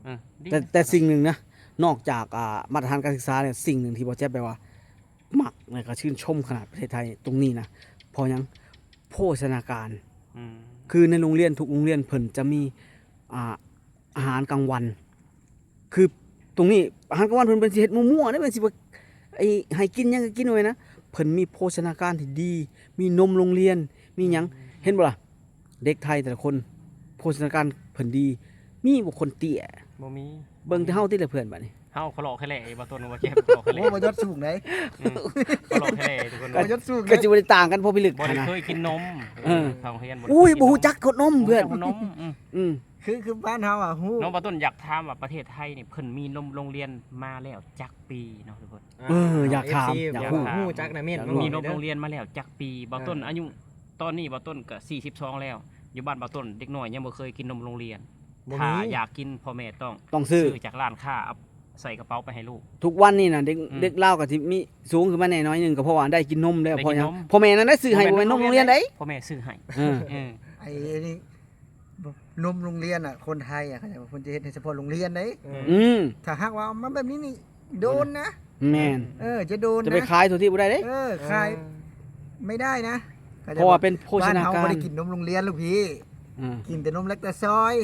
ອ ແຕ່ ແຕ່ສິ່ງໜຶ່ງນະ ນອກຈາກ ອ່າ ມາດຕະຖານການສຶກສາແລ້ວ ສິ່ງໜຶ່ງທີ່ບໍ່ແຈັບແບບວ່າມັກ ແລ້ວກໍຊື່ນຊົມຂະໜາດປະເທດໄທຕົງນີ້ນະ ເພາະຫຍັງ? ໂພຊະນາການ ອືມ ຄືໃນໂຮງຮຽນ ທຸກໂຮງຮຽນເພິ່ນຈະມີ ອ່າ ອາຫານກາງວັນ ຄືຕົງນີ້ອາຫານກາງວັນເພິ່ນ ເພິ່ນຊິເຮັດມົວໆເດ້ ເພິ່ນຊິບໍ່ ໄອ້ ໃຫ້ກິນຫຍັງກໍກິນໄວ້ນະ ເພິ່ນມີໂພຊະນາການທີ່ດີ ມີນົມໂຮງຮຽນ ມີຫຍັງ ອືມ ເຫັນບໍ່ລະ? ເດັກໄທແຕ່ລະຄົນ ໂພຊະນາການເພິ່ນດີ ມີບໍ່ຄົນເຕ້ຍ? ບໍ່ມີ ເບິ່ງແຕ່ເຮົາຕິລະເພື່ອນບາດນີ້ ເຮົາຄະເລາະຄະແຫຼ ບໍ່ຕົນວ່າແກ່ຄະເລາະຄະແຫຼ ໂອ້ ບໍ່ຢອດສູງເດ້ ອືມ ຄະເລາະຄະແຫຼທຸກຄົນ ບໍ່ຢອດສູງ ກໍຊິບໍ່ໄດ້ຕ່າງກັນ ພໍພິລຶກ ບໍ່ໄດ້ເຄີຍກິນນົມ ເອີ ເຂົ້າໂຮງຮຽນ ໂອ້ຍ ບໍ່ຮູ້ຈັກເຂົ້ານົມເພື່ອນ ບໍ່ຮູ້ຈັກເຂົ້ານົມ ອືມ ອືມ ຄື ຄືບ້ານເຮົາອະຮູ້ ນ້ອງບ່າວຕົ້ນຢາກຖາມວ່າປະເທດໄທນີ້ ເພິ່ນມີນົມໂຮງຮຽນມາແລ້ວຈັກປີເນາະທຸກຄົນ? ເອີ ຢາກຖາມ ຢາກຮູ້ ຢາກຮູ້ຈັກນະ ເມັນ ຢາກຮູ້ ມີນົມໂຮງຮຽນມາແລ້ວຈັກປີ? ບ່າວຕົ້ນອາຍຸ ຕອນນີ້ບ່າວຕົ້ນກໍສີ່ສິບສອງແລ້ວ ຢູ່ບ້ານບ່າວຕົ້ນເດັກນ້ອຍຍັງບໍ່ເຄີຍກິນນົມໂຮງຮຽນ ບໍ່ມີ ຖ້າຢາກກິນ ພໍ່ແມ່ຕ້ອງ ຕ້ອງຊື້ ຊື້ຈາກຮ້ານຄ້າ ເອົາໃສ່ກະເປົາໄປໃຫ້ລູກ ທຸກວັນນີ້ນະ ເດັກ ອືມ ເດັກລາວກໍຊິມີສູງຂຶ້ນມາແດ່ໜ້ອຍໜຶ່ງ ກໍເພາະວ່າໄດ້ກິນນົມແລ້ວ ໄດ້ກິນນົມ ພໍ່ແມ່ນັ້ນໄດ້ຊື້ໃຫ້ ບໍ່ແມ່ນນົມໂຮງຮຽນໃດ ພໍ່ແມ່ຊື້ໃຫ້ ເອີ ເອີ ໄອ້ນີ້ ນົມໂຮງຮຽນນະ ຄົນໄທອະ ເຂົາເຈົ້າເພິ່ນຈະເຮັດໃຫ້ສະເພາະໂຮງຮຽນເດ້ ອືມ ຖ້າຫາກວ່າເອົາມາແບບນີ້ນີ້ ໂດນນະ ແມ່ນ ເອີ ຈະໂດນນະ ຈະໄປຂາຍທົ່ວທີ່ບໍ່ໄດ້ເດ້ ເອີ ຂາຍ ເອີ ໄມ່ໄດ້ນະ ເພາະວ່າເປັນໂພຊະນາການ ບ້ານເຮົາບໍ່ໄດ້ກິນນົມໂຮງຮຽນລູກພີ່ ອືມ ກິນແຕ່ນົມແລັກຕາຊອຍ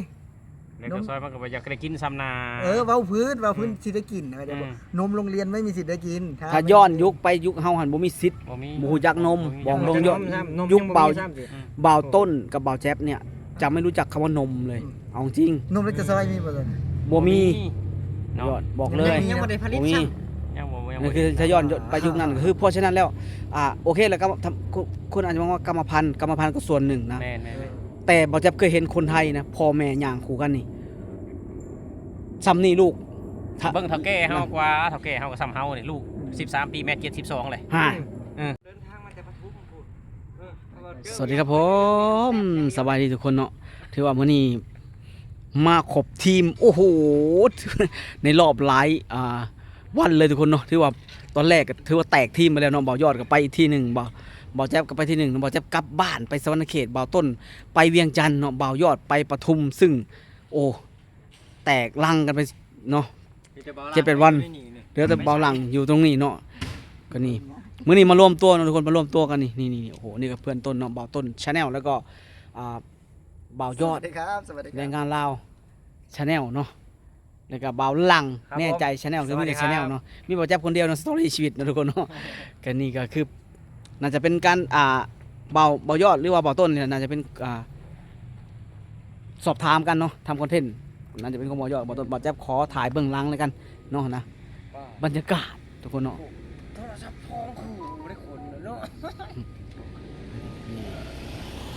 ແລັກຕາຊອຍມັນກໍບໍ່ຢາກໄດ້ກິນຊ້ຳນາ ເອີ ເວົ້າພື້ນ ເວົ້າພື້ນ ອືມ ຊິໄດ້ກິນ ອືມ ນົມໂຮງຮຽນໄມ່ມີສິດໄດ້ກິນ ຖ້າ ຖ້າຍ້ອນຍຸກໄປ ຍຸກເຮົາຫັ້ນບໍ່ມີສິດ ບໍ່ມີ ບໍ່ຮູ້ຈັກນົມ ບໍ່ຮູ້ຈັກນົມ ບໍ່ຮູ້ ຍຸກ ຍຸກບ່າວ ອືມ ບ່າວຕົ້ນກັບບ່າວແຈັບເນີ້ຍ ຈະໄມ່ຮູ້ຈັກຄຳວ່ານົມເລີຍ ອືມ ເອົາຈິງ ນົມແລັກຕາຊອຍມີບໍ່? ບໍ່ມີ ບໍ່ມີເນາະ ຍອດ ບອກເລີຍ ຍັງບໍ່ໄດ້ຜະລິດ ບໍ່ມີ ຊ້ຳ ຍັງບໍ່ ຍັງບໍ່ ຄື ຖ້າຍ້ອນໄປຍຸກນັ້ນກໍຄື ເພາະສະນັ້ນແລ້ວ ອ່າ ໂອເຄ ແລ້ວກໍ ຄົນອາດຈະມອງວ່າກຳມະພັນ ກຳມະພັນກໍສ່ວນໜຶ່ງນະ ແມ່ນໆໆ ແຕ່ບ່າວແຈັບເຄີຍເຫັນຄົນໄທນະ ພໍ່ແມ່ຍ່າງຄູ່ກັນນີ້ ສ່ຳນີ້ລູກ ເບິ່ງເຖົ້າແກ່ເຮົາກວ່າ ເຖົ້າແກ່ເຮົາກໍສ່ຳເຮົານີ້ ລູກສິບສາມປີ ແມ່ເຈັດສິບສອງແຫຼະ ຫາ ເອີ ເດີນທາງມາແຕ່ປະທຸມພຸ້ນ ເອີ ສະຫວັດດີຄັບຜົມ ສະບາຍດີທຸກຄົນເນາະ ຖືວ່າມື້ນີ້ມາຄົບທີມ ໂອ້ໂຫ ໃນລອບຫຼາຍ ອ່າ ວັນເລີຍທຸກຄົນເນາະ ຖືວ່າຕອນແລກກໍຖືວ່າແຕກທີມໄປແລ້ວເນາະ ບ່າວຍອດກໍໄປອີກທີໜຶ່ງ ບ່າວ ບ່າວແຈັບກໍໄປທີໜຶ່ງ ບ່າວແຈັບກັບບ້ານໄປສະຫວັນນະເຂດ ບ່າວຕົ້ນໄປວຽງຈັນເນາະ ບ່າວຍອດໄປປະທຸມ ຊຶ່ງ ໂອ້ ແຕກລັງກັນໄປເນາະ ເຈັດແປດວັນ ເຫຼືອແຕ່ບ່າວຫຼັງຢູ່ຕົງນີ້ເນາະ ກໍນີ້ ມື້ນີ້ມາລວມຕົວເນາະທຸກຄົນ ມາລວມຕົວກັນນີ້ ນີ້ໆ ໂອ້ໂຫ ນີ້ກໍເພື່ອນຕົ້ນເນາະ ບ່າວຕົ້ນ Channel ແລ້ວກໍ ອ່າ ບ່າວຍອດ ສະຫວັດດີຄັບ ສະຫວັດດີຄັບ ແຮງງານລາວ Channel ເນາະ ແລ້ວກໍບ່າວຫຼັງ ແນ່ໃຈ Channel ຄືມີແຕ່ Channel ເນາະ ມີບ່າວແຈັບຄົນດຽວເນາະ ສະຕໍຣີຊີວິດເນາະທຸກຄົນເນາະ ກໍນີ້ກໍຄື ໜ້າຈະເປັນການ ອ່າ ບ່າວ ບ່າວຍອດ ຫຼືວ່າບ່າວຕົ້ນນີ້ ໜ້າຈະເປັນ ອ່າ ສອບຖາມກັນເນາະ ທຳຄອນເທັນ ໜ້າຈະເປັນຂອງບ່າວຍອດ ບ່າວຕົ້ນ ບ່າວແຈັບຂໍຖ່າຍເບື້ອງຫຼັງແລ້ວກັນເນາະ ນະ ບັນຍາກາດທຸກຄົນເນາະ ໂທລະສັບຂອງຄູບໍ່ໄດ້ຂົນເນາະ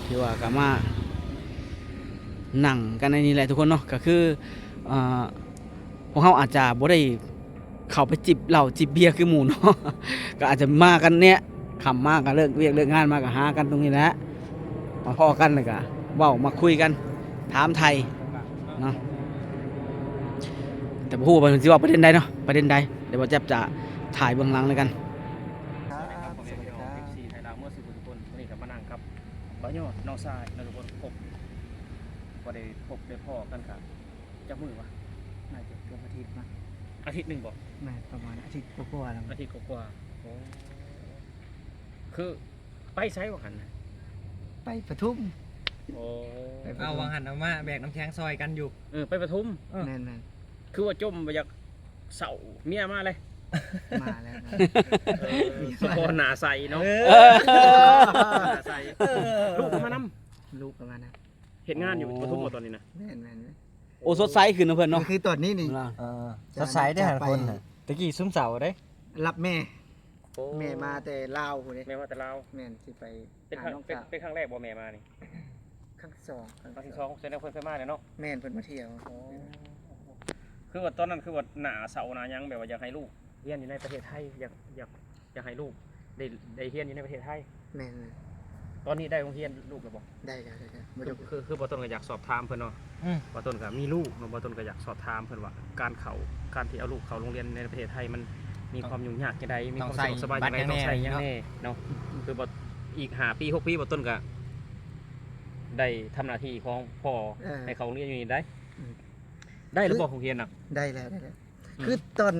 ຖືວ່າກໍມານັ່ງກັນໃນນີ້ແຫຼະທຸກຄົນເນາະ ກໍຄື ອ່າ ພວກເຮົາອາດຈະບໍ່ໄດ້ເຂົ້າໄປຈິບເຫຼົ້າຈິບເບຍຄືໝູ່ເນາະ ກໍອາດຈະມາກັນແນະ ຄ່ຳມາກໍເລີກວຽກເລີກງານມາກໍຫາກັນຕົງນີ້ແຫຼະ ມາພໍ້ກັນແລ້ວກໍເວົ້າມາຄຸຍກັນ ຖາມໄຖ່ເນາະ ແຕ່ບໍ່ຮູ້ວ່າເພິ່ນຊິເວົ້າປະເດັນໃດເນາະ ປະເດັນໃດ ດຽວບ່າວແຈັບຈະຖ່າຍເບື້ອງຫຼັງແລ້ວກັນ ສະຫວັດດີຄັບ ເອັຟຊີ ໄທລາວໝົດສູ່ທຸກຄົນ ມື້ນີ້ກໍມານັ່ງກັບບ່າວຍອດ ນ້ອງຊາຍເນາະທຸກຄົນ ຄົບ ບໍ່ໄດ້ພົບໄດ້ພໍ້ກັນກໍ ຈັກມື້ວະ? ໜ້າຈະເກືອບອາທິດນະ ອາທິດໜຶ່ງບໍ່? ແມ່ນ ປະມານອາທິດກວ່າໆແລ້ວ ອາທິດກວ່າໆ ໂອ້ ຄືໄປໃສວ່າຫັ້ນນະ? ໄປປະທຸມ ໂອ້ ໄປປະທຸມ ເອົາວ່າຫັ້ນເອົາມາແບກນ້ຳແຂງຊ່ອຍກັນຢູ່ ເອີ ໄປປະທຸມ ເອີ ແມ່ນໆ ຄືວ່າຈົ່ມບໍ່ຢາກເຊົາ ເມຍມາເລີຍ ມາແລ້ວ ເອີ ສະເພາະໜ້າໃສເນາະ ເອີ ໜ້າໃສ ເອີ ລູກກໍມານຳ ລູກກໍມານຳ ເຮັດງານຢູ່ປະທຸມບໍ່ຕອນນີ້ນະ? ແມ່ນໆ ໂອ້ ສົດໃສຂຶ້ນນະເພິ່ນເນາະ ຄືຕອນນີ້ນີ້ ເອີ ສົດໃສເດ້ ຄົນນະ ຕະກີ້ຊຶມເສົ້າເດ້ ຮັບແມ່ ໂອ້ ແມ່ມາແຕ່ລາວພຸ້ນເດ້ ແມ່ມາແຕ່ລາວ ແມ່ນ ຊິໄປ ເປັນຄັ້ງ ເປັນຄັ້ງແລກບໍ່ແມ່ມານີ້? ຄັ້ງສອງ ຄັ້ງສອງ ແສດງວ່າເພິ່ນເຄີຍມາແລ້ວເນາະ ແມ່ນ ເພິ່ນມາທ່ຽວ ໂອ້ ຄືວ່າຕອນນັ້ນ ຄືວ່າໜ້າເສົ້າໜ້າຫຍັງ ແບບວ່າຢາກໃຫ້ລູກຮຽນຢູ່ໃນປະເທດໄທ ຢາກ ຢາກ ຢາກໃຫ້ລູກໄດ້ ໄດ້ຮຽນຢູ່ໃນປະເທດໄທ ແມ່ນໆ ຕອນນີ້ໄດ້ໂຮງຮຽນລູກແລ້ວບໍ່? ໄດ້ແລ້ວ ໄດ້ແລ້ວ ຄື ຄື ຄືບ່າວຕົ້ນກໍຢາກສອບຖາມເພິ່ນເນາະ ອືມ ບ່າວຕົ້ນກໍມີລູກເນາະ ບ່າວຕົ້ນກໍຢາກສອບຖາມເພິ່ນວ່າ ການເຂົ້າ ການທີ່ເອົາລູກເຂົ້າໂຮງຮຽນໃນປະເທດໄທ ມັນມີຄວາມຫຍຸ້ງຍາກຈັ່ງໃດ ມີຄວາມສະດວກສະບາຍຈັ່ງໃດ ຕ້ອງໃຊ້ຫຍັງແດ່ເນາະ ຄືບໍ່ ອີກຫ້າປີ ຫົກປີ ບ່າວຕົ້ນກໍໄດ້ທຳໜ້າທີ່ຂອງພໍ່ ເອີ ໃຫ້ເຂົ້າໂຮງຮຽນຢູ່ນີ້ໄດ໋ ອືມ ໄດ້ແລ້ວບໍ່ໂຮງຮຽນນະ? ໄດ້ແລ້ວ ໄດ້ແລ້ວ. ອືມ ຄືຕອນ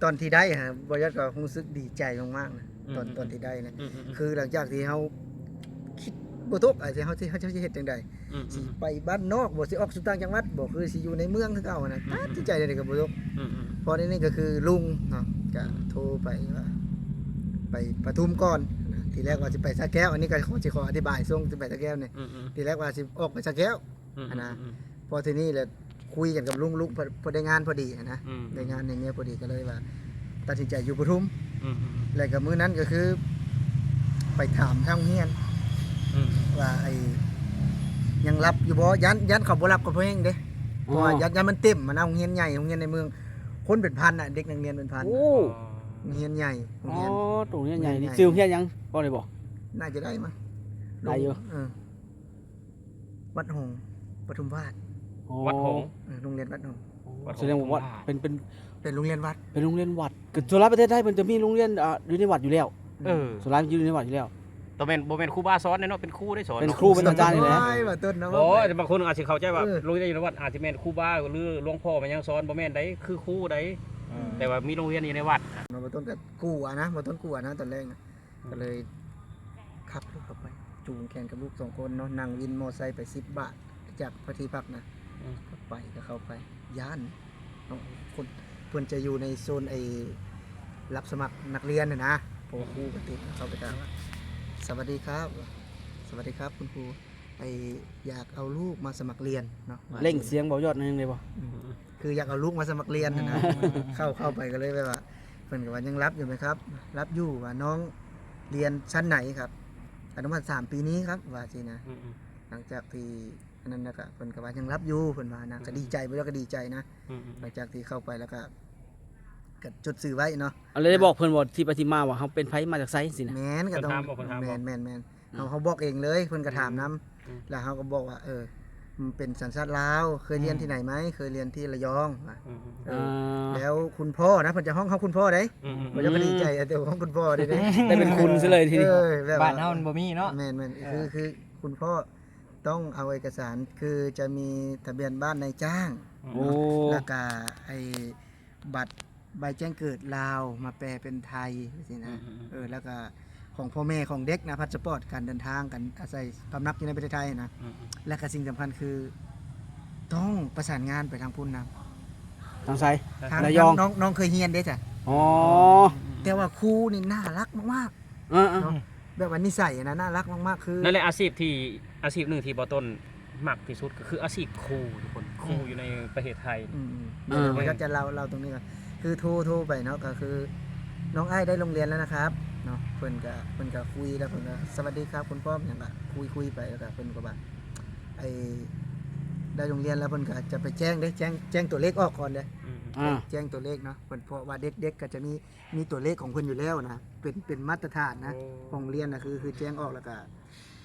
ຕອນທີ່ໄດ້ຫັ້ນ ບໍ່ຢອດກໍຮູ້ສຶກດີໃຈມາກໆນະ ອືມ ຕອນ ອືມ ຕອນທີ່ໄດ້ນະ ອືມ ອືມ ອືມ ຄືຫຼັງຈາກທີ່ເຮົາຄິດບໍ່ຕົກ ອາ ຊິ ເຮົາຊິ ເຮົາ ເຮົາຊິເຮັດຈັ່ງໃດ ອືມ ອືມ ຊິໄປບ້ານນອກບໍ່ ຊິອອກສູ່ຕ່າງຈັງຫວັດບໍ່ ຄືຊິຢູ່ໃນເມືອງຄືເກົ່າຫັ້ນນະ ອືມ ຕັດສິນໃຈແນວໃດກໍບໍ່ຕົກ ອືມ ອືມ ພໍໃນນີ້ກໍຄືລຸງເນາະ ກໍ ອືມ ໂທໄປວ່າ ໄປປະທຸມກ່ອນນະ ທີແລກວ່າຊິໄປສະແກ້ວ ອັນນີ້ກໍຂໍ ຊິຂໍອະທິບາຍຊ່ວງຊິໄປສະແກ້ວນີ້ ອືມ ອືມ ທີແລກວ່າຊິອອກໄປສະແກ້ວ ອືມ ຫັ້ນນະ ອືມ ອືມ ພໍທີນີ້ແຫຼະ ຄຸຍກັນກັບລຸງ ລຸງ ເພິ່ນ ເພິ່ນໄດ້ງານພໍດີຫັ້ນນະ ອືມ ໄດ້ງານໃນເມືອງພໍດີ ກໍເລີຍວ່າຕັດສິນໃຈຢູ່ປະທຸມ ອືມ ອືມ ແລ້ວກໍມື້ນັ້ນກໍຄືໄປຖາມທາງໂຮງຮຽນ ອືມ ວ່າໄອ້ຍັງຮັບຢູ່ບໍ່ ຢ້ານ ຢ້ານເຂົາບໍ່ຮັບກໍພໍແຮງເດ້ ເພາະວ່າ ອໍ ຢ້ານ ຢ້ານມັນເຕັມຫັ້ນນະ ໂຮງຮຽນໃຫຍ່ ໂຮງຮຽນໃນເມືອງ ຄົນເປັນພັນນະ ເດັກນັກຮຽນເປັນພັນ ໂອ້ ໂຮງຮຽນໃຫຍ່ ໂຮງຮຽນ ອໍ ໂຕໂຮງຮຽນໃຫຍ່ນີ້ ໂຮງຮຽນໃຫຍ່ ຊື່ໂຮງຮຽນຫຍັງ ເວົ້າໄດ້ບໍ່? ໜ້າຈະໄດ້ມັ້ງ ໄດ້ຢູ່ ເອີ ວັດຫົງ ປະທຸມວາດ ອໍ ວັດຫົງ ເອີ ໂຮງຮຽນວັດຫົງ ວັດຫົງ ສະແດງວ່າວັດ ປະທຸມວາດ ເປັນ ເປັນ ເປັນໂຮງຮຽນວັດ ເປັນໂຮງຮຽນວັດ ກໍສ່ວນຫຼາຍປະເທດໄທເພິ່ນຈະມີໂຮງຮຽນ ອ່າ ຢູ່ໃນວັດຢູ່ແລ້ວ ເອີ ສ່ວນຫຼາຍຢູ່ໃນວັດຢູ່ແລ້ວ ແຕ່ແມ່ນ ບໍ່ແມ່ນຄູບາສອນເດ້ເນາະ ເປັນຄູໄດ້ສອນ ເປັນຄູເນາະ ເປັນອາຈານນີ້ແຫຼະ ໂອ້ຍ ວ່າຕົ້ນເນາະ ບໍ່ ບາງຄົນອາດຊິເຂົ້າໃຈວ່າ ເອີ ໂຮງຮຽນຢູ່ໃນວັດອາດຊິແມ່ນຄູບາ ຫຼື ຫຼວງພໍ່ແມ່ນຫຍັງສອນ ບໍ່ແມ່ນໃດ ຄືຄູໃດ ອືມ ແຕ່ວ່າມີໂຮງຮຽນຢູ່ໃນວັດ ເນາະ ວ່າຕົ້ນກໍກົວນະ ວ່າຕົ້ນກົວນະ ຕອນແລກນະ ອືມ ກໍເລີຍຂັບລົດເຂົ້າໄປ ຈູງແຂນກັບລູກສອງຄົນເນາະ ນັ່ງວິນມໍໄຊໄປສິບບາດ ຈາກພະທີ່ພັກນະ ອືມ ໄປກໍເຂົ້າໄປ ຢ້ານເນາະ ຄົນ ເພິ່ນຈະຢູ່ໃນໂຊນໄອ້ ຮັບສະໝັກນັກຮຽນຫັ້ນນະ ເພາະວ່າ ອືມ ຄູກໍຕິດ ເຂົ້າໄປຖາມວ່າ ສະຫວັດດີຄັບ ສະຫວັດດີຄັບຄຸນຄູ ໄອ້ ຢາກເອົາລູກມາສະໝັກຮຽນເນາະ ວ່າ ເລັ່ງສຽງເບົາຍອດໜ້ອຍໜຶ່ງໄດ້ບໍ່? ອືມ ຄືຢາກເອົາລູກມາສະໝັກຮຽນຫັ້ນນະ ເຂົ້າ ເຂົ້າໄປກໍເລີຍແບບວ່າ ເພິ່ນກໍວ່າ ຍັງຮັບຢູ່ໄໝຄັບ? ຮັບຢູ່ ວ່ານ້ອງຮຽນຊັ້ນໃດຄັບ? ອະນຸບານສາມປີນີ້ຄັບ ວ່າຊີ້ນະ ອືມໆ ຫຼັງຈາກທີ່ອັນນັ້ນແລ້ວກໍ ເພິ່ນກໍວ່າ ຍັງຮັບຢູ່ ເພິ່ນວ່ານະ ອືມ ກໍດີໃຈ ບໍ່ຢອກກໍດີໃຈນະ ອືມໆ ຫຼັງຈາກທີ່ເຂົ້າໄປແລ້ວກໍ ກໍຈົດຊື່ໄວ້ເນາະ ແລ້ວໄດ້ບອກເພິ່ນບໍ່ ທີ່ໄປທີ່ມາ ວ່າເຮົາເປັນໃຜ ມາຈາກໃສ ຊີ້ນະ? ແມ່ນ ກໍຕ້ອງ ເພິ່ນຖາມບໍ່? ເພິ່ນຖາມບໍ່? ແມ່ນໆໆ ອືມ ເຮົາ ເຮົາບອກເອງເລີຍ ເພິ່ນກໍຖາມນຳ ອືມ ແລ້ວເຮົາກໍບອກວ່າ ເອີ ມັນເປັນສັນຊາດລາວ ເຄີຍຮຽນ ອືມ ທີ່ໃດໄໝ? ເຄີຍຮຽນທີ່ລະຍອງ ວ່າ ອືມໆໆ ເອີ ອ່າ ແລ້ວຄຸນພໍ່ນະ ເພິ່ນຈະຮ້ອງເຮົາຄຸນພໍ່ໃດ ອືມໆໆ ເພິ່ນກໍດີໃຈ ແຕ່ຮ້ອງຄຸນພໍ່ໄດ້ເດ້ ໄດ້ເປັນຄຸນຊະເລີຍທີນີ້ ເອີ ແບບວ່າ ບ້ານເຮົາມັນບໍ່ມີເນາະ ແມ່ນໆ ເອີ ຄື ຄືຄຸນພໍ່ຕ້ອງເອົາເອກະສານ ຄືຈະມີທະບຽນບ້ານນາຍຈ້າງ ອືມ ໂອ້ ແລ້ວກໍໄອ້ ບັດໃບແຈ້ງເກີດລາວມາແປເປັນໄທຊີ້ນະ ອືມໆໆ ເອີ ແລ້ວກະຂອງພໍ່ແມ່ຂອງເດັກນະ ພາສປອດ ການເດີນທາງ ການອາໄສພຳນັກຢູ່ໃນປະເທດໄທນະ ອືມໆ ແລະກະສິ່ງສຳຄັນຄື ຕ້ອງປະສານງານໄປທາງພຸ້ນນຳ ທາງໃສ? ທາງ ລະຍອງ ນ້ອງ ນ້ອງເຄີຍຮຽນເດ້ຈ້ະ ອໍ ແຕ່ວ່າຄູນີ້ໜ້າຮັກມາກໆ ເອີໆ ເນາະ ແບບວ່ານິໄສຫັ້ນນະ ໜ້າຮັກມາກໆ ຄື ນັ້ນແຫຼະອາຊີບທີ່ ອາຊີບໜຶ່ງທີ່ບໍ່ຕົ້ນ ມັກທີ່ສຸດກໍຄືອາຊີບຄູ ທຸກຄົນ ອືມ ຄູຢູ່ໃນປະເທດໄທ ອືມໆ ເອີ ແລ້ວກໍຢາກຈະເລົ່າ ເລົ່າຕົງນີ້ກໍຄືໂທ ໂທໄປເນາະ ກໍຄື ນ້ອງອ້າຍໄດ້ໂຮງຮຽນແລ້ວນະຄັບ ເນາະ ເພິ່ນກໍ ເພິ່ນກໍຄຸຍ ແລ້ວເພິ່ນກໍ ສະຫວັດດີຄັບ ຄຸນພໍ່ ຫຍັງກໍຄຸຍໆໄປ ແລ້ວກໍເພິ່ນກໍວ່າ ໄອ້ ໄດ້ໂຮງຮຽນແລ້ວ ເພິ່ນກໍຈະໄປແຈ້ງເດ້ ແຈ້ງ ແຈ້ງຕົວເລກອອກກ່ອນເດ້ ອືມ ອ່າ ແຈ້ງຕົວເລກເນາະ ເພິ່ນ ເພາະວ່າເດັກ ເດັກກໍຈະມີ ມີຕົວເລກຂອງເພິ່ນຢູ່ແລ້ວນະ ເປັນ ເປັນມາດຕະຖານນະ ໂອ້ ຂອງໂຮງຮຽນນະ ຄື ຄືແຈ້ງອອກ ແລ້ວກໍ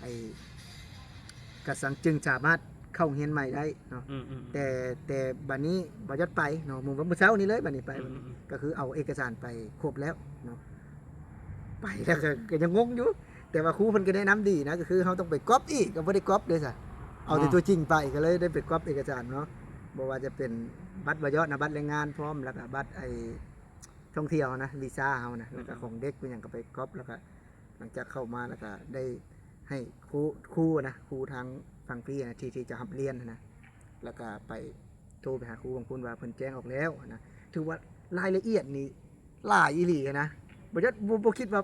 ໄອ້ ກະສັງຈຶ່ງສາມາດເຂົ້າໂຮງຮຽນໃໝ່ໄດ້ເນາະ ອືມໆໆ ແຕ່ ແຕ່ບາດນີ້ບໍ່ຢາກໄປເນາະ ມື້ ມື້ເຊົ້ານີ້ເລີຍ ບາດນີ້ໄປ ອືມໆໆ ກໍຄືເອົາເອກະສານໄປຄົບແລ້ວເນາະ ໄປແລ້ວກໍ ກໍຍັງງົງຢູ່ ແຕ່ວ່າຄູເພິ່ນກໍແນະນຳດີນະ ກໍຄືເຮົາຕ້ອງໄປກັອບອີກ ກໍບໍ່ໄດ້ກັອບເດ້ຊະ ເອົາແຕ່ ອ່າ ຕົວຈິງໄປ ກໍເລີຍໄດ້ໄປກັອບເອກະສານເນາະ ບໍ່ວ່າຈະເປັນບັດບໍ່ຢອດນະ ບັດແຮງງານພ້ອມ ແລ້ວກໍບັດໄອ້ ທ່ອງທ່ຽວນະ ວີຊາເຮົານະ ອືມ ແລ້ວກໍຂອງເດັກເປັນຫຍັງກໍໄປກັອບ ແລ້ວກໍຫຼັງຈາກເຂົ້າມາ ແລ້ວກໍໄດ້ໃຫ້ຄູ ຄູນະ ຄູທາງຝັ່ງພີ້ນະ ທີ່ ທີ່ຈະຮັບຮຽນນະ ແລ້ວກໍໄປໂທໄປຫາຄູບາງຄົນວ່າເພິ່ນແຈ້ງອອກແລ້ວນະ ຖືວ່າລາຍລະອຽດນີ້ຫຼາຍອີ່ຫຼີນະ ບໍ່ ບໍ່ ບໍ່ຄິດວ່າ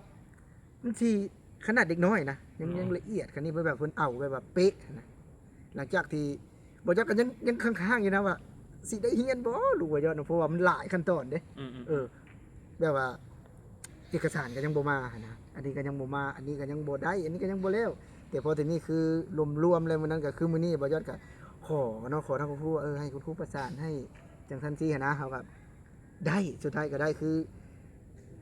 ມັນຊິຂະໜາດເດັກນ້ອຍນະ ຍັງ ອືມ ຍັງລະອຽດຂະໜາດນີ້ ແບບເພິ່ນເອົາແບບວ່າເປະນະ ຫຼັງຈາກທີ່ບໍ່ຈັກກໍຍັງ ຍັງຄ້າງໆຢູ່ນະວ່າ ຊິໄດ້ຮຽນບໍ່ລູກວ່າຍ້ອນ ເພາະວ່າມັນຫຼາຍຂັ້ນຕອນເດ້ ອືມໆ ເອີ ແບບວ່າເອກະສານກໍຍັງບໍ່ມາຫັ້ນນະ ອັນນີ້ກໍຍັງບໍ່ມາ ອັນນີ້ກໍຍັງບໍ່ໄດ້ ອັນນີ້ກໍຍັງບໍ່ແລ້ວ ແຕ່ພໍທີນີ້ຄືລວມໆແລ້ວ ມື້ນັ້ນກໍຄືມື້ນີ້ບໍ່ຢອດກໍຂໍເນາະ ຂໍທາງຄຸນຄູວ່າ ເອີ ໃຫ້ຄຸນຄູປະສານໃຫ້ຈັ່ງຊັ້ນຊີ້ຫັ້ນນະ ເຮົາກໍ ໄດ້ ສຸດທ້າຍກໍໄດ້ ຄື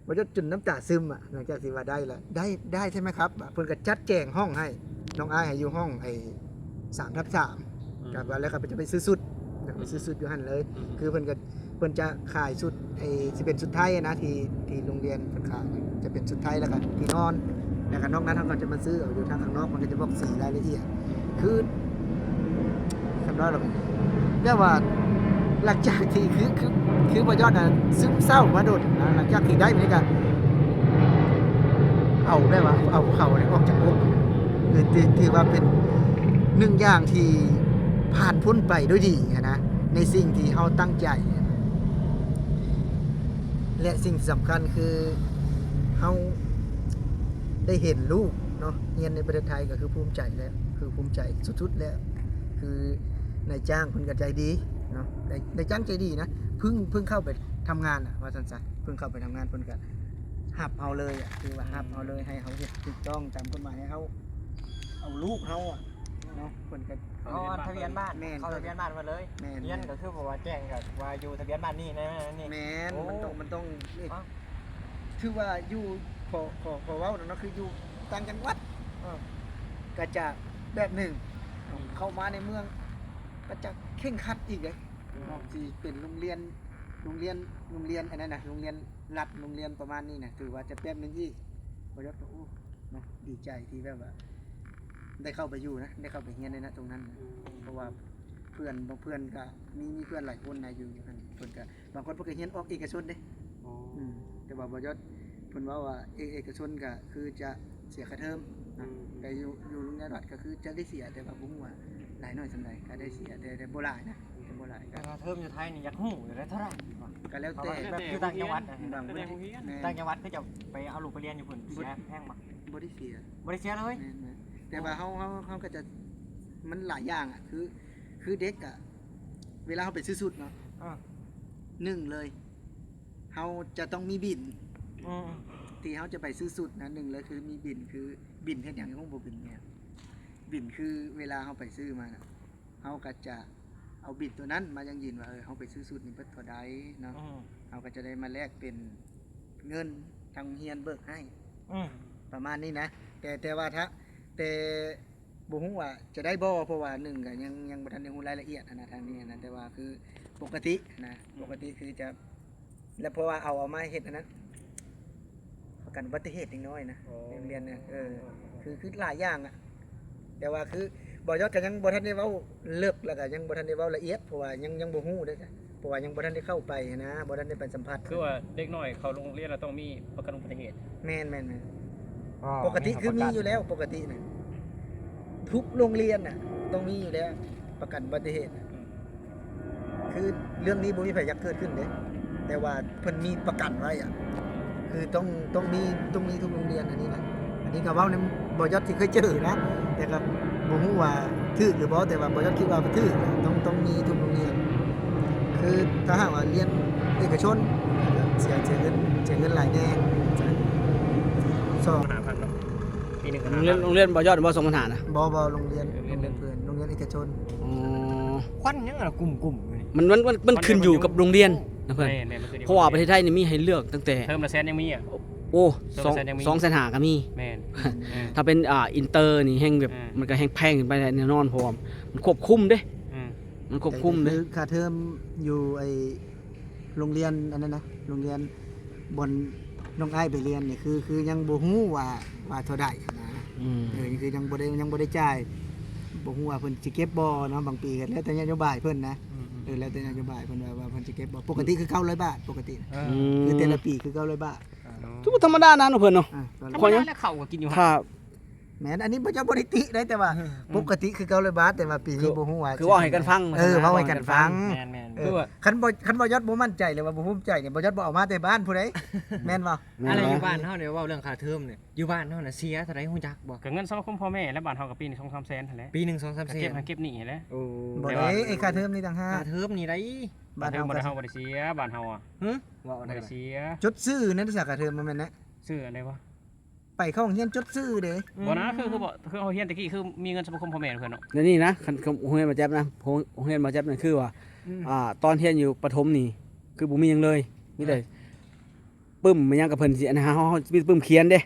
ບໍ່ຢອດຈົນນ້ຳຕາຊຶມອະ ຫຼັງຈາກທີ່ວ່າໄດ້ລະ ໄດ້ ໄດ້ໃຊ່ໄໝຄັບ ເພິ່ນກໍຈັດແຈງຫ້ອງໃຫ້ ນ້ອງອ້າຍໃຫ້ຢູ່ຫ້ອງໄອ້ສາມທັບສາມ ອືມ ກໍວ່າແລ້ວກໍຈະໄປຊື້ຊຸດ ໄປຊື້ຊຸດຢູ່ຫັ້ນເລີຍ ອືມ ຄືເພິ່ນກໍ ເພິ່ນຈະຂາຍຊຸດໄອ້ ຊິເປັນຊຸດໄທນະ ທີ່ ທີ່ໂຮງຮຽນເພິ່ນຂາຍ ຈະເປັນຊຸດໄທ ແລ້ວກໍທີ່ນອນ ແລ້ວກໍນອກນັ້ນເຮົາກໍຈະມາຊື້ເອົາຢູ່ທາງຂ້າງນອກ ເພິ່ນກໍຈະບອກສີລາຍລະອຽດ ຄື ຄຳນ້ອຍລະ ແບບວ່າ ຫຼັງຈາກທີ່ ຄື ຄື ຄືບໍ່ຍອດນະ ຊຶມເສົ້າມາດົນນະ ຫຼັງຈາກທີ່ໄດ້ມານີ້ກະ ເອົາແບບວ່າ ເອົາເຂົາອອກຈາກອົກ ຄື ຖື ຖືວ່າເປັນໜຶ່ງຢ່າງທີ່ຜ່ານພົ້ນໄປດ້ວຍດີຫັ້ນນະ ໃນສິ່ງທີ່ເຮົາຕັ້ງໃຈ ແລະ ສິ່ງທີ່ສຳຄັນຄື ເຮົາໄດ້ເຫັນລູກເນາະ ຮຽນໃນປະເທດໄທ ກໍຄືພູມໃຈແລ້ວ ຄືພູມໃຈສຸດໆແລ້ວ ຄືນາຍຈ້າງເພິ່ນກໍໃຈດີເນາະ ນາຍ ນາຍຈ້າງໃຈດີນະ ເພິ່ງ ເພິ່ງເຂົ້າໄປທຳງານນະ ວ່າຊັ້ນຊະ ເພິ່ງເຂົ້າໄປທຳງານ ເພິ່ນກໍຮັບເຮົາເລີຍອະ ຄືວ່າຮັບເຮົາເລີຍ ໃຫ້ເຮົາເຮັດຖືກຕ້ອງຕາມກົດໝາຍ ໃຫ້ເຮົາເອົາລູກເຮົາອະເນາະ ເພິ່ນກໍ ເອົາທະບຽນບ້ານ ແມ່ນ ເຂົ້າທະບຽນບ້ານເພິ່ນເລີຍ ແມ່ນ ຮຽນກໍຄືບໍ່ວ່າແຈ້ງກໍວ່າຢູ່ທະບຽນບ້ານນີ້ນະ ນີ້ ແມ່ນ ໂອ້ ມັນຕ້ອງ ມັນຕ້ອງ ເອະ ຖືວ່າຢູ່ ຂໍ ຂໍ ຂໍເວົ້ານະເນາະ ຄືຢູ່ຕ່າງຈັງຫວັດ ເອີ ກໍຈະແບບໜຶ່ງ ອືມ ເຂົ້າມາໃນເມືອງກໍຈະເຄັ່ງຄັດອີກເດ້ ອືມ ເນາະ ຊິເປັນໂຮງຮຽນ ໂຮງຮຽນ ໂຮງຮຽນອັນນັ້ນນະ ໂຮງຮຽນລັດ ໂຮງຮຽນປະມານນີ້ນະ ຖືວ່າຈະແບບໜຶ່ງອີກ ບໍ່ຢາກ ໂອ້ ເນາະ ດີໃຈທີ່ແບບວ່າໄດ້ເຂົ້າໄປຢູ່ນະ ໄດ້ເຂົ້າໄປຮຽນໃນນະ ຕົງນັ້ນນະ ອືມ ເພາະວ່າເພື່ອນ ບາງເພື່ອນກໍມີ ມີເພື່ອນຫຼາຍຄົນນະ ຢູ່ ຢູ່ຫັ້ນ ເພິ່ນກໍ ບາງຄົນເພິ່ນກໍຮຽນອອກເອກະຊົນເດ້ ອໍ ອືມ ແຕ່ວ່າບໍ່ຍອດເພິ່ນເວົ້າວ່າ ເອ ເອກະຊົນກໍຄືຈະເສຍຄ່າເທີມນະ ອືມ ແຕ່ຢູ່ ຢູ່ໂຮງຮຽນລັດກໍຄືຈະໄດ້ເສຍ ແຕ່ວ່າບໍ່ຮູ້ວ່າຫຼາຍໜ້ອຍສ່ຳໃດ ກໍໄດ້ເສຍ ແຕ່ ແຕ່ບໍ່ຫຼາຍນະ ອືມ ແຕ່ບໍ່ຫຼາຍ ແຕ່ຄ່າເທີມຢູ່ໄທນີ້ຢາກຮູ້ຢູ່ເດ້ ເທົ່າໃດວະ? ກໍແລ້ວແຕ່ ແບບຢູ່ຕ່າງຈັງຫວັດນະ ບາງ ແຕ່ໂຮງຮຽນ ແມ່ນ ຕ່າງຈັງຫວັດເຂົາເຈົ້າໄປເອົາລູກໄປຮຽນຢູ່ພຸ້ນ ເສຍແພງບໍ່? ບໍ່ໄດ້ເສຍ ບໍ່ໄດ້ເສຍເລີຍ? ແມ່ນໆ ແຕ່ວ່າເຮົາ ເຮົາ ເຮົາກໍຈະ ມັນຫຼາຍຢ່າງອະ ຄື ຄືເດັກອະ ເວລາເຮົາໄປຊື້ຊຸດເນາະ ອາ ໜຶ່ງເລີຍ ເຮົາຈະຕ້ອງມີບິນ ອືມ ທີ່ເຮົາຈະໄປຊື້ຊຸດນະ ໜຶ່ງເລີຍຄືມີບິນ ຄືບິນເຮັດຫຍັງ ຮູ້ບໍ່ບິນແມ່ນຫຍັງ? ບິນຄືເວລາເຮົາໄປຊື້ມານະ ເຮົາກໍຈະເອົາບິນຕົວນັ້ນມາຢັ້ງຢືນວ່າ ເອີ ເຮົາໄປຊື້ຊຸດນີ້ເບິດເທົ່າໃດເນາະ ອືມ ເຮົາກໍຈະໄດ້ມາແລກເປັນເງິນທາງໂຮງຮຽນເບີກໃຫ້ ອືມ ປະມານນີ້ນະ ແຕ່ ແຕ່ວ່າຖ້າ ແຕ່ ບໍ່ຮູ້ວ່າຈະໄດ້ບໍ່ ເພາະວ່າໜຶ່ງກໍຍັງ ຍັງບໍ່ທັນໄດ້ຮູ້ລາຍລະອຽດຫັ້ນນະ ທາງນີ້ຫັ້ນນະ ແຕ່ວ່າຄືປົກກະຕິນະ ປົກກະຕິຄືຈະ ແລະ ເພາະວ່າເອົາ ເອົາມາເຮັດອັນນັ້ນ ປະກັນອຸບັດຕິເຫດເດັກນ້ອຍນະ ອໍ ໃນໂຮງຮຽນນະ ເອີ ຄື ຄືຫຼາຍຢ່າງອະ ແຕ່ວ່າຄືບໍ່ຍອດກໍຍັງບໍ່ທັນໄດ້ເວົ້າເລິກ ແລ້ວກໍຍັງບໍ່ທັນໄດ້ເວົ້າລະອຽດ ເພາະວ່າຍັງ ຍັງບໍ່ຮູ້ເດ້ ເພາະວ່າຍັງບໍ່ທັນໄດ້ເຂົ້າໄປຫັ້ນນະ ບໍ່ທັນໄດ້ໄປສຳຜັດ ຄືວ່າເດັກນ້ອຍເຂົ້າໂຮງຮຽນແລ້ວຕ້ອງມີປະກັນອຸບັດຕິເຫດ ແມ່ນໆໆ ອໍ ປົກກະຕິຄືມີຢູ່ແລ້ວ ປົກກະຕິນະ ທຸກໂຮງຮຽນນະ ຕ້ອງມີຢູ່ແລ້ວ ປະກັນອຸບັດຕິເຫດນະ ອືມ ຄືເລື່ອງນີ້ບໍ່ມີໃຜຢາກເກີດຂຶ້ນເດ້ ແຕ່ວ່າເພິ່ນມີປະກັນໄວ້ອະ ຄືຕ້ອງ ຕ້ອງມີ ຕ້ອງມີທຸກໂຮງຮຽນ ອັນນີ້ນະ ອັນນີ້ກໍເວົ້ານຳ ບໍ່ຢອດທີ່ເຄີຍເຈີນະ ແຕ່ກໍບໍ່ຮູ້ວ່າຖືກຫຼືບໍ່ ແຕ່ວ່າບໍ່ຢອດຄິດວ່າຖືກ ຕ້ອງ ຕ້ອງມີທຸກໂຮງຮຽນ ຄືຖ້າຫາກວ່າຮຽນເອກະຊົນ ເສຍ ເສຍເງິນ ເສຍເງິນຫຼາຍແດ່ ສອງພັນຫ້າພັນເນາະ ປີໜຶ່ງ ໂຮງຮຽນ ໂຮງຮຽນບໍ່ຍອດບໍ່ ສອງພັນຫ້ານະ ບໍ່ ບໍ່ ໂຮງຮຽນ ໂຮງຮຽນເພື່ອນ ໂຮງຮຽນເອກະຊົນ ອໍ ຄວັນຫຍັງລະກຸ້ມໆຢູ່ນີ້ ມັນ ມັນ ມັນ ມັນຂຶ້ນຢູ່ກັບໂຮງຮຽນນະເພື່ອນ ແມ່ນໆ ມັນຂຶ້ນຢູ່ ເພາະວ່າປະເທດໄທນີ້ມີໃຫ້ເລືອກຕັ້ງແຕ່ ເທີມລະແສນຍັງມີອະ ໂອ້ ສອງແສນຫ້າກໍມີ ແມ່ນ ເອີ ຖ້າເປັນ ອ່າ ອິນເຕີນີ້ແຮ່ງແບບ ເອີ ມັນກໍແຮ່ງແພງຂຶ້ນໄປແນ່ນອນ ເພາະວ່າມັນຄວບຄຸມເດ້ ອືມ ມັນຄວບຄຸມເດ້ ແຕ່ຄືຄ່າເທີມຢູ່ໄອ້ໂຮງຮຽນອັນນັ້ນນະ ໂຮງຮຽນບ່ອນນ້ອງອ້າຍໄປຮຽນນີ້ ຄື ຄືຍັງບໍ່ຮູ້ວ່າ ວ່າເທົ່າໃດນະ ອືມ ເອີ ຄືຍັງບໍ່ໄດ້ ຍັງບໍ່ໄດ້ຈ່າຍ ບໍ່ຮູ້ວ່າເພິ່ນຊິເກັບບໍ່ເນາະ ບາງປີກໍແລ້ວແຕ່ນະໂຍບາຍເພິ່ນນະ ອືມໆ ເອີ ແລ້ວແຕ່ນະໂຍບາຍເພິ່ນວ່າ ວ່າເພິ່ນຊິເກັບບໍ່ ປົກກະຕິຄືເກົ້າຮ້ອຍບາດ ປົກກະຕິ ເອີ ຄືແຕ່ລະປີຄືເກົ້າຮ້ອຍບາດ ຖືວ່າທຳມະດານະເນາະເພິ່ນເນາະ ອ່າ ທຳມະດາແລ້ວເຂົ້າກໍກິນຢູ່ຫັ້ນ ແມ່ນ ອັນນີ້ບໍ່ ເຈົ້າບໍ່ໄດ້ຕິໄດ ແຕ່ວ່າ ອືມ ປົກກະຕິຄືເກົ້າຮ້ອຍບາດ ແຕ່ວ່າປີນີ້ບໍ່ຮູ້ວ່າ ຄືເວົ້າໃຫ້ກັນຟັງ ເອີ ເວົ້າໃຫ້ກັນຟັງ ແມ່ນໆ ເອີ ຄັນບໍ່ ຄັນບໍ່ຍອດບໍ່ໝັ້ນໃຈ ຫຼືວ່າບໍ່ພູມໃຈນີ້ ບໍ່ຍອດບໍ່ເອົາມາແຕ່ບ້ານຜູ້ໃດ ແມ່ນບໍ່? ແມ່ນ ອັນນັ້ນຢູ່ບ້ານເຮົານີ້ ເວົ້າເລື່ອງຄ່າເທີມນີ້ ຢູ່ບ້ານເຮົານະເສຍເທົ່າໃດຮູ້ຈັກບໍ່? ກໍເງິນສະມາຄົມພໍ່ແມ່ແຫຼະ ບ້ານເຮົາກໍປີໜຶ່ງສອງສາມແສນຫັ້ນແຫຼະ ປີໜຶ່ງສອງສາມແສນ ເກັບຫາເກັບໜີ້ຫັ້ນແຫຼະ ໂອ້ ບໍ່ໄດ້ ເອີ ຄ່າເທີມນີ້ຕ່າງຫາກ ຄ່າເທີມນີ້ໄດ໋ ບ້ານເຮົາ ເຮົາບໍ່ໄດ້ເສຍ ບ້ານເຮົາອະ ຫຶ ເວົ້າແນວໃດ ບໍ່ໄດ້ເສຍ ຈົດຊື່ນັ້ນຊະ ຄ່າເທີມບໍ່ແມ່ນນະ ຊື່ອັນໃດວະ? ໄປເຂົ້າໂຮງຮຽນຈົດຊື່ເດ້ ອືມ ບໍ່ນະ ຄື ຄືບໍ່ ຄືເຮົາຮຽນແຕ່ກີ້ ຄືມີເງິນສະມາຄົມພໍ່ແມ່ເພິ່ນເນາະ ແນວນີ້ນະ ຄັນໂຮງຮຽນບໍ່ແຈັບນະ ໂຮງຮຽນບໍ່ແຈັບນັ້ນຄືວ່າ ອືມ ອ່າ ຕອນຮຽນຢູ່ປະຖົມນີ້ ຄືບໍ່ມີຫຍັງເລີຍ ມີແຕ່ ອ່າ ປຶ້ມ ແມ່ນຫຍັງກໍເພິ່ນຊິ ອັນ ເຮົາ ເຮົາ ເຮົາມີປຶ້ມຂຽນເດ້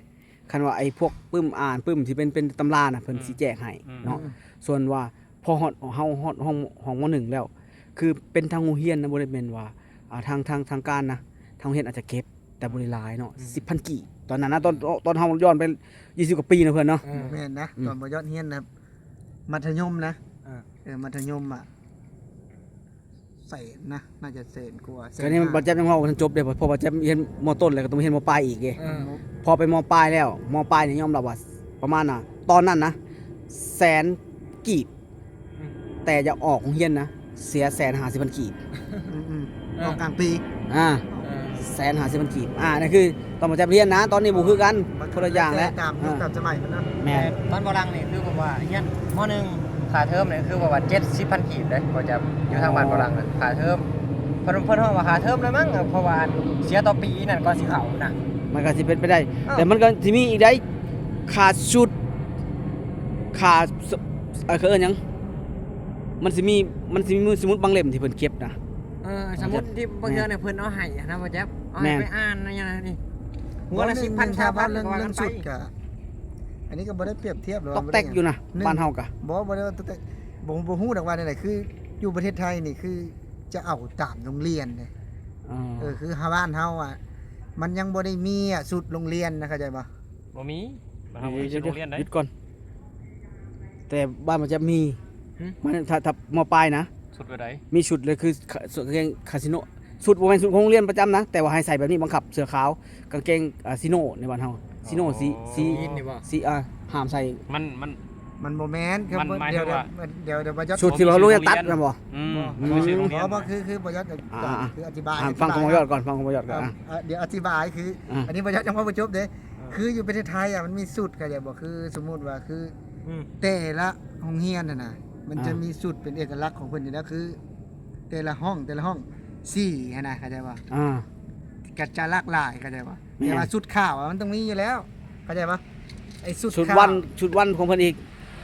ຄັນວ່າໄອ້ພວກປຶ້ມອ່ານ ປຶ້ມທີ່ເປັນ ເປັນຕຳລານະ ເພິ່ນ ອືມ ຊິແຈກໃຫ້ ອືມ ເນາະ ອືມ ສ່ວນວ່າພໍຮອດ ເຮົາຮອດຫ້ອງ ຫ້ອງ ມໍໜຶ່ງແລ້ວ ຄືເປັນທາງໂຮງຮຽນນະ ບໍ່ໄດ້ແມ່ນວ່າ ອ່າ ທາງ ທາງ ທາງການນະ ທາງໂຮງຮຽນອາດຈະເກັບ ແຕ່ບໍ່ໄດ້ຫຼາຍເນາະ ອືມ ສິບພັນກີບ ຕອນນັ້ນນະ ຕອນ ຕອນເຮົາຍ້ອນໄປ ຊາວ ກວ່າປີນະເພື່ອນເນາະ ເອີ ແມ່ນນະ ອືມ ຕອນບໍ່ຢອດຮຽນນະ ມັດທະຍົມນະ ເອີ ເອີ ມັດທະຍົມອະ ແສນນະ ໜ້າຈະແສນກວ່າ ກໍນີ້ ແສນຫ້າ ບໍ່ແຈັບຍັງເວົ້າບໍ່ທັນຈົບເດ້ ເພາະວ່າແຈັບຮຽນ ມ.ຕົ້ນ ແລ້ວກໍຕ້ອງຮຽນ ມ.ປາຍ ອີກເດ້. ເອີ ພໍໄປ ມ.ປາຍ ແລ້ວ ມ.ປາຍ ນີ້ຍອມຮັບວ່າປະມານນະ ຕອນນັ້ນນະ ແສນກີບ ອືມ ແຕ່ຢາກອອກໂຮງຮຽນນະ ເສຍແສນຫ້າສິບພັນກີບ. ອືມໆ ເອີ ອອກກາງປີ ອ່າ ເອີ ແສນຫ້າສິບພັນກີບ. ອ່າ ນັ້ນຄືຕອນບໍ່ແຈັບຮຽນນະ ຕອນນີ້ບໍ່ຄືກັນ ມັນ ຄົນລະຢ່າງແລ້ວ ຕາມຍຸກ ອ່າ ຕາມສະໄໝມັນເນາະ. ແມ່ນ ແມ່ນ ບ້ານບໍ່ຫຼັງນີ້ຄືແບບວ່າຮຽນ ມ. ໜຶ່ງ ຄ່າເທີມນີ້ຄືແບບວ່າເຈັດສິບພັນກີບເດ້ ບໍ່ແຈັບ ຢູ່ທາງບ້ານບໍ່ຫຼັງນະ ຄ່າເທີມ ເພິ່ນ ເພິ່ນຮ້ອງວ່າຄ່າເທີມແລ້ວມັ້ງ ເພາະວ່າເສຍຕໍ່ປີນັ້ນກ່ອນຊິເຂົ້ານະ. ມັນກໍຊິເປັນໄປໄດ້ ເອີ ແຕ່ມັນກໍຊິມີອີກໄດ໋ ຄ່າຊຸດ ຄ່າ ເອີ ເຂົາເອີ້ນຫຍັງ ມັນຊິມີ ມັນຊິມີສະໝຸດບາງເຫຼັ້ມທີ່ເພິ່ນເກັບນະ. ເອີ ສະໝຸດທີ່ບາງເທື່ອນີ້ເພິ່ນເອົາໃຫ້ນະ ບໍ່ແຈັບ ເອົາໃຫ້ ແມ່ນ ໄປອ່ານນະ ຫຍັງນີ້ ຫົວລະສິບພັນ ຊາວພັນ ເລື່ອງ ເລື່ອງຊຸດກະ ອັນນີ້ກໍບໍ່ໄດ້ປຽບທຽບ ຫຼືວ່າ ຕອກແຕກຢູ່ນະ ໜຶ່ງ ບ້ານເຮົາກະ ບໍ່ ບໍ່ໄດ້ວ່າຕອກແຕກ ບໍ່ ບໍ່ຮູ້ດອກວ່າແນວໃດ ຄືຢູ່ປະເທດໄທນີ້ຄືຈະເອົາຕາມໂຮງຮຽນເດ້. ອໍ ເອີ ຄື ຫາ ບ້ານເຮົາອະ ມັນຍັງບໍ່ໄດ້ມີອະ ຊຸດໂຮງຮຽນນະ ເຂົ້າໃຈບໍ່? ບໍ່ມີ ບ້ານເຮົາບໍ່ມີຊຸດໂຮງຮຽນໃດ໋. ຢຸດກ່ອນ ແຕ່ບ້ານມັນຈະມີ ຫຶ ມັນ ຖ້າ ຖ້າ ມ.ປາຍ ນະ ຊຸດແບບໃດ? ມີຊຸດເລີຍ ຄື ຄາ ຊຸດກາງເກງຄາສິໂນ ຊຸດບໍ່ແມ່ນຊຸດຂອງໂຮງຮຽນປະຈຳນະ ແຕ່ວ່າໃຫ້ໃສ່ແບບນີ້ ບັງຄັບ ເສື້ອຂາວ ກາງເກງ ອ່າ ຊີໂນໃນບ້ານເຮົາ ຊີໂນ ອໍ ສີ ສີ ສີນີ້ບໍ່? ສີ ອ່າ ຫ້າມໃສ່ ມັນ ມັນ ມັນບໍ່ແມ່ນ ມັນໝາຍເຖິງວ່າ ດຽວ ດຽວ ດຽວ ດຽວ ບໍ່ ຊຸດທີ່ວ່າໂຮງຮຽນຕັດນະບໍ່? ອືມ ອືມ ບໍ່ແມ່ນຊຸດໂຮງຮຽນ ບໍ່ ບໍ່ ຄື ຄືບໍ່ຢອກ ອ່າ ຄືອະທິບາຍ ອ່າ ອະທິບາຍ ຟັງຂອງບໍ່ຢອກກ່ອນ ຟັງຂອງບໍ່ຢອກກ່ອນ ອ່າ ອ່າ ອ່າ ດຽວອະທິບາຍ ຄື ອ່າ ອັນນີ້ບໍ່ຢອກຍັງເວົ້າບໍ່ຈົບເດ້ ອ່າ ຄືຢູ່ປະເທດໄທອະ ມັນມີຊຸດ ເຂົ້າໃຈບໍ່? ຄືສົມມຸດວ່າ ຄື ອືມ ແຕ່ລະໂຮງຮຽນຫັ້ນນະ ມັນຈະ ອ່າ ມີຊຸດເປັນເອກະລັກຂອງເພິ່ນຢູ່ແລ້ວ ຄື ແຕ່ລະຫ້ອງ ແຕ່ລະຫ້ອງ ສີຫັ້ນນະ ເຂົ້າໃຈບໍ່? ອ່າ ກໍຈະຫຼາກຫຼາຍ ເຂົ້າໃຈບໍ່? ແມ່ນ ແຕ່ວ່າຊຸດຂາວອະ ມັນຕ້ອງມີຢູ່ແລ້ວ ເຂົ້າໃຈບໍ່? ໄອ້ຊຸດ ຊຸດວັນ ຂາວ ຊຸດວັນຂອງເພິ່ນອີກ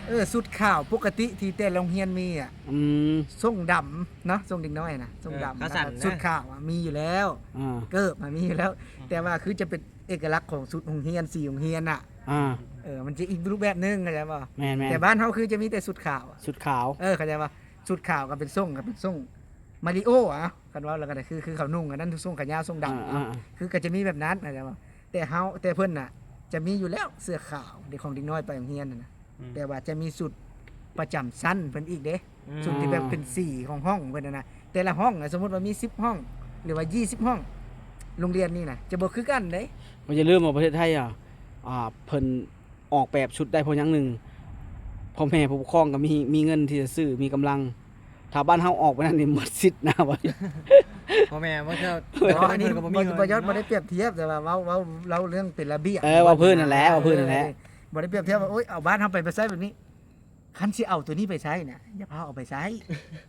ເອີ ຊຸດຂາວປົກກະຕິທີ່ແຕ່ລະໂຮງຮຽນມີອະ ອືມ ສົ້ງດຳເນາະ ສົ້ງເດັກນ້ອຍນະ ສົ້ງດຳ ເອີ ຂາສັ້ນນະ ຊຸດຂາວອະມີຢູ່ແລ້ວ ອ່າ ເກີບມະມີຢູ່ແລ້ວ ອືມ ແຕ່ວ່າຄືຈະເປັນເອກະລັກຂອງຊຸດໂຮງຮຽນ ສີໂຮງຮຽນນະ ອ່າ ເອີ ມັນຈະອີກຮູບແບບໜຶ່ງ ເຂົ້າໃຈບໍ່? ແມ່ນໆ ແຕ່ບ້ານເຮົາຄືຈະມີແຕ່ຊຸດຂາວ ຊຸດຂາວ ເອີ ເຂົ້າໃຈບໍ່? ຊຸດຂາວກໍເປັນສົ້ງ ກໍເປັນສົ້ງມາລິໂອ ເອົາ ຄັນເວົ້າແລ້ວກໍໄດ້ ຄື ຄືເຂົານຸ່ງອັນນັ້ນ ສົ້ງແຂນຍາວ ສົ້ງດຳ ອ່າໆ ເອົາ ຄືກໍຈະມີແບບນັ້ນ ເຂົ້າໃຈບໍ່? ແຕ່ເຮົາ ແຕ່ເພິ່ນນະ ຈະມີຢູ່ແລ້ວເສື້ອຂາວ ເດັກຂອງເດັກນ້ອຍໄປໂຮງຮຽນຫັ້ນນະ ອືມ ແຕ່ວ່າຈະມີຊຸດປະຈຳຊັ້ນເພິ່ນອີກເດ້ ອືມ ຊຸດທີ່ແບບເປັນສີຂອງຫ້ອງເພິ່ນຫັ້ນນະ ແຕ່ລະຫ້ອງນະ ສົມມຸດວ່າມີສິບຫ້ອງ ຫຼືວ່າຊາວຫ້ອງ ໂຮງຮຽນນີ້ນະ ຈະບໍ່ຄືກັນເດ້. ບໍ່ ຢ່າລືມວ່າປະເທດໄທອະ ອ່າ ເພິ່ນ ອອກແບບຊຸດໄດ້ເພາະຫຍັງ? ໜຶ່ງ ພໍ່ແມ່ຜູ້ປົກຄອງກໍມີ ມີເງິນທີ່ຈະຊື້ ມີກຳລັງ. ຖ້າບ້ານເຮົາອອກໄປນັ້ນນີ້ໝົດສິດນະ ພໍ່ແມ່ບໍ່ເຊື່ອ ບໍ່ ອັນນີ້ ເພິ່ນກໍບໍ່ມີເງິນ ບໍ່ ບໍ່ ບໍ່ໄດ້ປຽບທຽບ ແຕ່ວ່າເວົ້າ ເວົ້າ ເລົ່າເລື່ອງເປັນລະບຽບ ເອີ ເວົ້າພື້ນນັ້ນແຫຼະ ເວົ້າພື້ນນັ້ນແຫຼະ ບໍ່ໄດ້ປຽບທຽບວ່າ ໂອ້ຍ ເອົາບ້ານເຮົາໄປ ໄປໃຊ້ແບບນີ້ ຄັນຊິເອົາໂຕນີ້ໄປໃຊ້ນະ ຢ່າພາເອົາໄປໃຊ້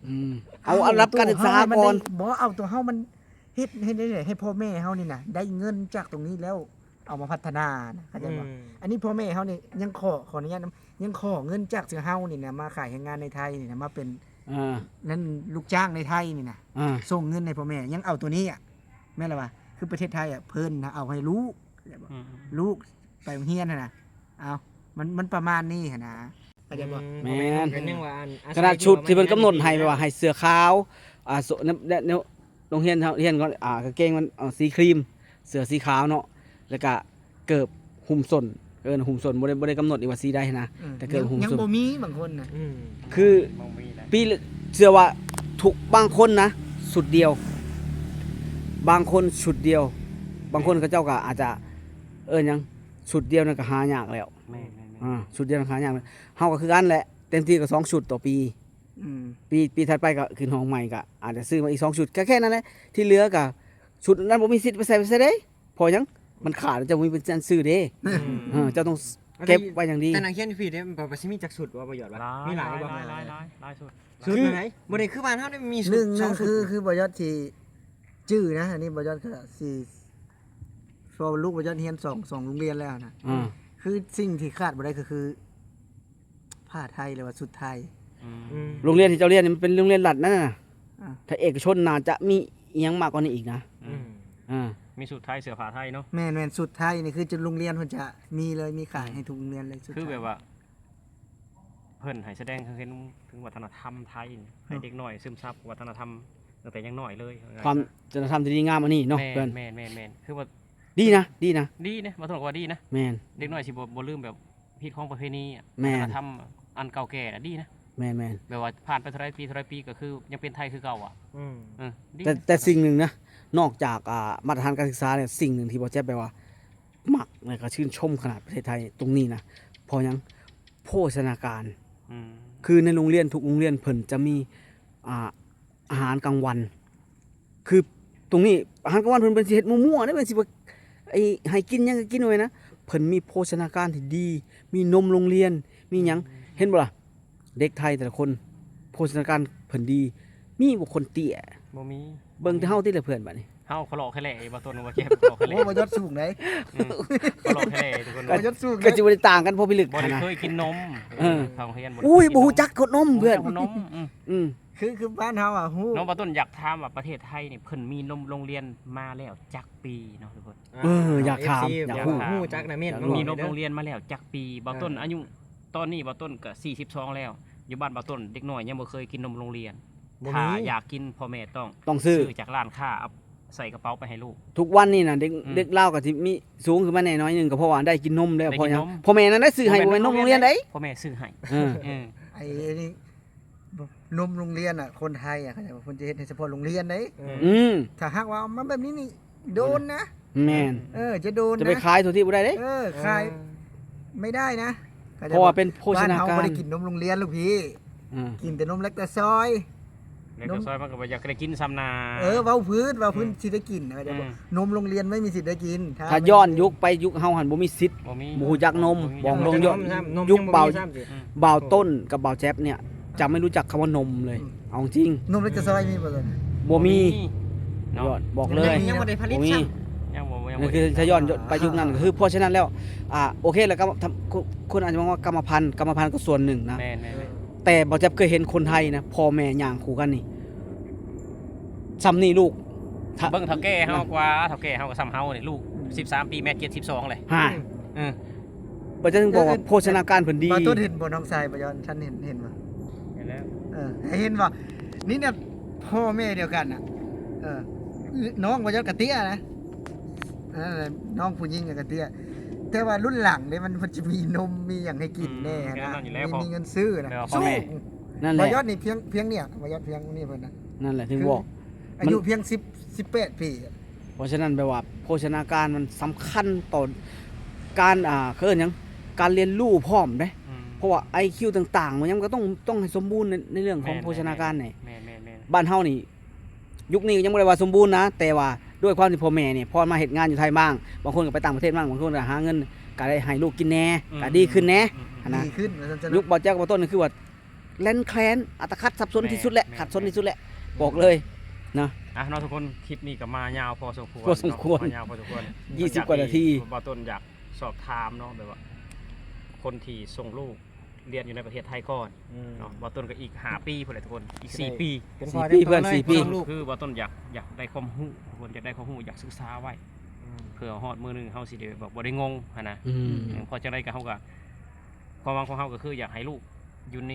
ອືມ ເອົາ ເອົາລະດັບການສຶກສາກ່ອນ ບໍ່ ເອົາໂຕເຮົາມັນເຮັດ ເຮັດໃຫ້ ໃຫ້ພໍ່ແມ່ເຮົານີ້ນະ ໄດ້ເງິນຈາກຕົງນີ້ແລ້ວ ເອົາມາພັດທະນານະ ເຂົ້າໃຈບໍ່? ອືມ ອັນນີ້ພໍ່ແມ່ເຮົານີ້ຍັງຂໍ ຂໍອະນຸຍາດນຳ ຍັງຂໍເງິນຈາກຊາວເຮົານີ້ນະ ມາຂາຍແຮງງານໃນໄທນີ້ນະ ມາເປັນ ອ່າ ນັ້ນ ລູກຈ້າງໃນໄທນີ້ນະ ອ່າ ສົ່ງເງິນໃຫ້ພໍ່ແມ່ ຍັງເອົາໂຕນີ້ອະ ແມ່ນລະວ່າ ຄືປະເທດໄທອະ ເພິ່ນນະເອົາໃຫ້ລູກ ເຂົ້າໃຈບໍ່? ອືມ ລູກໄປໂຮງຮຽນຫັ້ນນະ ເອົາ ມັນ ມັນປະມານນີ້ຫັ້ນນະ ເຂົ້າໃຈບໍ່? ອືມ ແມ່ນ ກໍຍັງວ່າອັນ ຂະໜາດຊຸດທີ່ເພິ່ນກຳນົດໃຫ້ ແບບວ່າໃຫ້ເສື້ອຂາວ ອ່າ ໂຊ ໃນ ໃນ ໃນ ໂຮງຮຽນເຮົາຮຽນກ່ອນ ອ່າ ກາງເກງມັນ ເອົາ ສີຄຣີມ ເສື້ອສີຂາວເນາະ ແລ້ວກະເກີບຫຸ້ມສົ້ນ ເອີ້ນຫຸ້ມສົ້ນ ບໍ່ໄດ້ ບໍ່ໄດ້ກຳນົດອີກວ່າສີໃດຫັ້ນນະ ອືມ ແຕ່ເກີບຫຸ້ມ ຍັງ ຍັງ ສົ້ນ ບໍ່ມີບາງຄົນນະ ອືມ ຄື ບໍ່ມີນະ ປີ ເຊື່ອວ່າທຸກ ບາງຄົນນະ ຊຸດດຽວ ບາງຄົນຊຸດດຽວ ບາງຄົນເຂົາເຈົ້າກໍອາດຈະ ເອີ້ນຫຍັງ ຊຸດດຽວນັ້ນກໍຫາຍາກແລ້ວ ແມ່ນໆໆ ອ່າ ຊຸດດຽວນັ້ນຫາຍາກແລ້ວ ເຮົາກໍຄືກັນແຫຼະ ເຕັມທີ່ກໍສອງຊຸດຕໍ່ປີ ອືມ ປີ ປີຖັດໄປກໍຂຶ້ນຫ້ອງໃໝ່ ກໍອາດຈະຊື້ມາອີກສອງຊຸດ ກໍແຄ່ນັ້ນແຫຼະ ທີ່ເຫຼືອກໍຊຸດນັ້ນບໍ່ມີສິດໄປໃສ່ ໄປໃສ່ເດ້ ເພາະຫຍັງ ມັນຂາດ ເຈົ້າບໍ່ມີເປັນອັນຊື້ເດ້ ອືມ ເອີ ເຈົ້າຕ້ອງເກັບໄວ້ຢ່າງດີ ແຕ່ນັກຮຽນຢູ່ພີ້ເດ້ ມັນກໍຊິມີຈັກຊຸດບໍ່ ບໍ່ຢອດວ່າ ມີຫຼາຍບໍ່? ຫຼາຍ ຫຼາຍ ຫຼາຍ ຫຼາຍຊຸດ ຊຸດ ຄື ໃດ ບໍ່ໄດ້ຄືບ້ານເຮົາເດ້ ມີຊຸດ ໜຶ່ງ ສອງຊຸດ ຄື ຄືບໍ່ຢອດຊິຈື່ນະ ອັນນີ້ບໍ່ຢອດກໍຊິ ເພາະລູກບໍ່ຢອດຮຽນສອງ ສອງໂຮງຮຽນແລ້ວນະ ອ່າ ຄືສິ່ງທີ່ຂາດບໍ່ໄດ້ກໍຄື ຜ້າໄທ ຫຼືວ່າຊຸດໄທ ອືມ ອືມ ໂຮງຮຽນທີ່ເຈົ້າຮຽນນີ້ມັນເປັນໂຮງຮຽນລັດນັ້ນນະ ອ່າ ຖ້າເອກະຊົນໜ້າຈະມີອີ່ຫຍັງມາກກວ່ານີ້ອີກນະ ອືມ ອ່າ ມີຊຸດໄທ ເສື້ອຜ້າໄທເນາະ ແມ່ນໆ ຊຸດໄທນີ້ຄືຈົນໂຮງຮຽນເພິ່ນຈະມີເລີຍ ມີຂາຍໃຫ້ທຸກໂຮງຮຽນເລີຍ ຊຸດ ຄືແບບວ່າ ເພິ່ນໃຫ້ສະແດງໃຫ້ເຫັນເຖິງວັດທະນະທຳໄທ ໃຫ້ເດັກນ້ອຍຊຶມຊັບວັດທະນະທຳຕັ້ງແຕ່ຍັງນ້ອຍເລີຍ ຄວາມວັດທະນະທຳທີ່ດີງາມອັນນີ້ເນາະ ແມ່ນ ເພິ່ນ ແມ່ນໆໆ ຄືວ່າ ດີນະ ດີນະ ດີນະ ບໍ່ຕ້ອງວ່າດີນະ ແມ່ນ ເດັກນ້ອຍຊິບໍ່ ບໍ່ລືມແບບ ຮີດຄອງປະເພນີອະ ແມ່ນ ວັດທະນະທຳອັນເກົ່າແກ່ນະ ດີນະ ແມ່ນໆ ແບບວ່າຜ່ານໄປເທົ່າໃດປີ ເທົ່າໃດປີ ກໍຄືຍັງເປັນໄທຄືເກົ່າອະ. ອືມ ເອີ ດີ ແຕ່ ແຕ່ສິ່ງໜຶ່ງນະ ນອກຈາກ ອ່າ ມາດຕະຖານການສຶກສາແລ້ວ ສິ່ງໜຶ່ງທີ່ບໍ່ແຈບແບບວ່າມັກ ແລ້ວກໍຊື່ນຊົມຂະໜາດປະເທດໄທຕົງນີ້ນະ ເພາະຫຍັງ? ໂພຊະນາການ. ອືມ ຄືໃນໂຮງຮຽນ ທຸກໂຮງຮຽນເພິ່ນຈະມີ ອ່າ ອາຫານກາງວັນ ຄືຕົງນີ້ອາຫານກາງວັນເພິ່ນ ເພິ່ນຊິເຮັດມົວໆເດ້ ເພິ່ນຊິບໍ່ ໄອ້ ໃຫ້ກິນຫຍັງກໍກິນໄວ້ນະ. ເພິ່ນມີໂພຊະນາການທີ່ດີ ມີນົມໂຮງຮຽນ ມີຫຍັງ ອືມ ເຫັນບໍ່ລະ? ເດັກໄທແຕ່ລະຄົນ ໂພຊະນາການເພິ່ນດີ ມີບໍ່ຄົນເຕ້ຍ? ບໍ່ມີ. ເບິ່ງແຕ່ເຮົາຕິລະເພື່ອນ ບາດນີ້ ເຮົາຄະເລາະຄະແຫຼຢູ່ ບໍ່ຕົ້ນວ່າແຈບຄະເລາະຄະແຫຼ. ໂອ້ ບໍ່ຢອດສູງໃດ. ອືມ ຄະເລາະຄະແຫຼທຸກຄົນ ບໍ່ຢອດສູງ ກໍຊິບໍ່ໄດ້ຕ່າງກັນພໍພິລຶກ ບໍ່ໄດ້ ຫັ້ນນະ ເຄີຍກິນນົມ. ເອີ ເອີ ເຂົາຮຽນບໍ່ ອຸ້ຍ ກິນ ບໍ່ຮູ້ຈັກກົດນົມເພື່ອນ ບໍ່ຮູ້ຈັກນົມ. ອືມ ອືມ ຄື ຄືບ້ານເຮົາອະ ຮູ້. ນ້ອງບ່າວຕົ້ນຢາກຖາມວ່າ ປະເທດໄທນີ້ເພິ່ນມີນົມໂຮງຮຽນມາແລ້ວຈັກປີເນາະທຸກຄົນ? ເອີ ຢາກຖາມ ຢາກຮູ້ ຢາກຮູ້ຈັກນະ ເມັ້ນ ຢາກຮູ້ ມີນົມໂຮງຮຽນມາແລ້ວຈັກປີ? ບ່າວຕົ້ນ ເອີ ອາຍຸຕອນນີ້ ບ່າວຕົ້ນກໍສີ່ສິບສອງແລ້ວ ຢູ່ບ້ານບ່າວຕົ້ນເດັກນ້ອຍຍັງບໍ່ເຄີຍກິນນົມໂຮງຮຽນ. ບໍ່ມີ. ຖ້າຢາກກິນ ພໍ່ແມ່ຕ້ອງ ຕ້ອງຊື້ ຊື້ຈາກຮ້ານຄ້າ ເອົາໃສ່ກະເປົາໄປໃຫ້ລູກ. ທຸກວັນນີ້ນະ ເດັກ ອືມ ເດັກລາວກໍຊິມີສູງຂຶ້ນມາແດ່ໜ້ອຍໜຶ່ງ ກໍເພາະວ່າໄດ້ກິນນົມແລ້ວ. ໄດ້ກິນນົມ ພໍ່ຫຍັງ? ພໍ່ແມ່ນັ້ນໄດ້ຊື້ໃຫ້ ບໍ່ແມ່ນນົມໂຮງຮຽນໃດ. ພໍ່ແມ່ຊື້ໃຫ້. ເອີ ເອີ ໄອ້ນີ້ ນົມໂຮງຮຽນນະ ຄົນໄທອະ ເຂົາເຈົ້າວ່າເພິ່ນຈະເຮັດໃຫ້ສະເພາະໂຮງຮຽນເດ້. ອືມ ອືມ ຖ້າຫາກວ່າເອົາມາແບບນີ້ນີ້ ໂດນນະ. ແມ່ນ. ເອີ ຈະໂດນນະ ຈະໄປຂາຍທົ່ວທີ່ບໍ່ໄດ້ເດ້. ເອີ ຂາຍ ເອີ ໄມ່ໄດ້ນະ ເພາະວ່າເປັນໂພຊະນາການ. ບ້ານເຮົາບໍ່ໄດ້ກິນນົມໂຮງຮຽນລູກພີ່. ເອີ ກິນແຕ່ນົມແລັກຕາຊອຍ. ແລັກຕາຊອຍມັນກໍບໍ່ຢາກໄດ້ກິນຊ້ຳນາ. ເອີ ເວົ້າພື້ນ ເວົ້າພື້ນ ອືມ ຊິໄດ້ກິນນະ. ອືມ ນົມໂຮງຮຽນໄມ່ມີສິດໄດ້ກິນ. ຖ້າ ຖ້າຍ້ອນຍຸກໄປ ຍຸກເຮົາຫັ້ນບໍ່ມີສິດ ບໍ່ມີ ບໍ່ຮູ້ຈັກນົມ. ບໍ່ຮູ້ຈັກນົມ ບອກຕົງໆ ຍຸກບ່າວ ອືມ ຍຸກບ່າວຕົ້ນກັບບ່າວແຈັບນີ້ ຈະໄມ່ຮູ້ຈັກຄຳວ່ານົມເລີຍ. ອືມ ເອົາຈິງ ນົມແລັກຕາຊອຍມີບໍ່? ບໍ່ມີ ບໍ່ມີເນາະ ບອກເລີຍ ຍັງບໍ່ໄດ້ຜະລິດຊ້ຳ. ບໍ່ມີ ຍັງບໍ່ ຍັງບໍ່ ຄື ຖ້າຍ້ອນໄປຍຸກນັ້ນ ຄື ເພາະສະນັ້ນແລ້ວ ອ່າ ໂອເຄ ແລ້ວກໍ ຄົນ ຄົນອາດຈະມອງວ່າກຳມະພັນ ກຳມະພັນກໍສ່ວນໜຶ່ງນະ. ແມ່ນໆ ແມ່ນ. ແຕ່ບ່າວແຈັບເຄີຍເຫັນຄົນໄທນະ ພໍ່ແມ່ຍ່າງຄູ່ກັນນີ້ ສ່ຳນີ້ລູກ ເບິ່ງເຖົ້າແກ່ເຮົາກວ່າ ເຖົ້າແກ່ເຮົາກໍສ່ຳເຮົານີ້ ລູກ ອືມ ສິບສາມປີ ແມ່ເຈັດສິບສອງເລີຍ. ຫາ ອືມ ເອີ ບໍ່ຈະເຖິງບອກວ່າ ເອີ ໂພຊະນາການເພິ່ນດີ. ບ່າວຕົ້ນເຫັນບໍ່ ນ້ອງຊາຍບ່າວຍ້ອນ ທ່ານເຫັນ ເຫັນບໍ່? ເຫັນແລ້ວ. ເອີ ເຫັນບໍ່? ນີ້ນະ ພໍ່ແມ່ດຽວກັນນະ. ເອີ ນ້ອງບ່າວຍ້ອນກະເຕ້ຍນະ ເອີ ນ້ອງຜູ້ຍິງກະເຕ້ຍ ແຕ່ວ່າລຸ້ນຫຼັງເດ້ ມັນ ມັນຈະມີນົມ ມີຫຍັງໃຫ້ກິນແດ່ ອືມ ນະ ມີເງິນຊື້ນະ. ພໍ່ແມ່ ນັ້ນແຫຼະ ບ່າວຍ້ອນນີ້ພຽງ ພຽງນີ້ ບ່າວຍ້ອນພຽງນີ້ເພິ່ນນະ. ນັ້ນແຫຼະ ເຖິງບອກ ອາຍຸພຽງສິບ ສິບແປດປີ. ເພາະສະນັ້ນແບບວ່າ ໂພຊະນາການມັນສຳຄັນຕໍ່ການ ອ່າ ເຂົາເອີ້ນຫຍັງ ການຮຽນຮູ້ພ້ອມເດ້. ອືມ ເພາະວ່າໄອຄິວຕ່າງໆ ມັນຍັງກໍຕ້ອງ ຕ້ອງໃຫ້ສົມບູນໃນ ໃນເລື່ອງຂອງ ແມ່ນ ໂພຊະນາການນີ້. ແມ່ນໆ ແມ່ນໆ ບ້ານເຮົານີ້ ຍຸກນີ້ຍັງບໍ່ໄດ້ວ່າສົມບູນນະ ແຕ່ວ່າດ້ວຍຄວາມທີ່ພໍ່ແມ່ນີ້ ພໍມາເຮັດງານຢູ່ໄທບ້າງ ບາງຄົນກໍໄປຕ່າງປະເທດບ້າງ ບາງຄົນກໍຫາເງິນ ກໍໄດ້ໃຫ້ລູກກິນແດ່ ອືມ ກໍດີຂຶ້ນແດ່ ອືມ ຫັ້ນນະ. ດີຂຶ້ນວ່າຊັ້ນຊະເນາະ. ຍຸກບ່າວແຈັບ ບ່າວຕົ້ນ ຄືວ່າ ແລ່ນແຄລນ ອັດຕະຂັດ ສັບສົນທີ່ສຸດແຫຼະ ແມ່ນໆ ຂັດສົນທີ່ສຸດແຫຼະ ອືມ ບອກເລີຍນະ. ອ່ະເນາະທຸກຄົນ ຄລິບນີ້ກໍມາຍາວພໍສົມຄວນ ພໍສົມຄວນເນາະ ມາຍາວພໍສົມຄວນ. ຍີ່ສິບກວ່ານາທີ ບ່າວຕົ້ນຢາກສອບຖາມເນາະ ແບບວ່າຄົນທີ່ສົ່ງລູກ ຮຽນຢູ່ໃນປະເທດໄທກ່ອນ ອືມ ເນາະ. ບ່າວຕົ້ນກໍອີກຫ້າປີພຸ້ນແຫຼະທຸກຄົນ ອີກສີ່ປີ ສີ່ປີເພື່ອນ ສີ່ປີ. ຄືບ່າວຕົ້ນຢາກ ຢາກໄດ້ຄວາມຮູ້ ທຸກຄົນຢາກໄດ້ຄວາມຮູ້ ຢາກສຶກສາໄວ້ ອືມ ເພື່ອຮອດມື້ໜຶ່ງເຮົາຊິໄດ້ແບບບໍ່ໄດ້ງົງຫັ້ນນະ. ອືມ ເພາະຈັ່ງໃດກໍເຮົາກໍ ຄວາມຫວັງຂອງເຮົາກໍຄືຢາກໃຫ້ລູກຢູ່ໃນ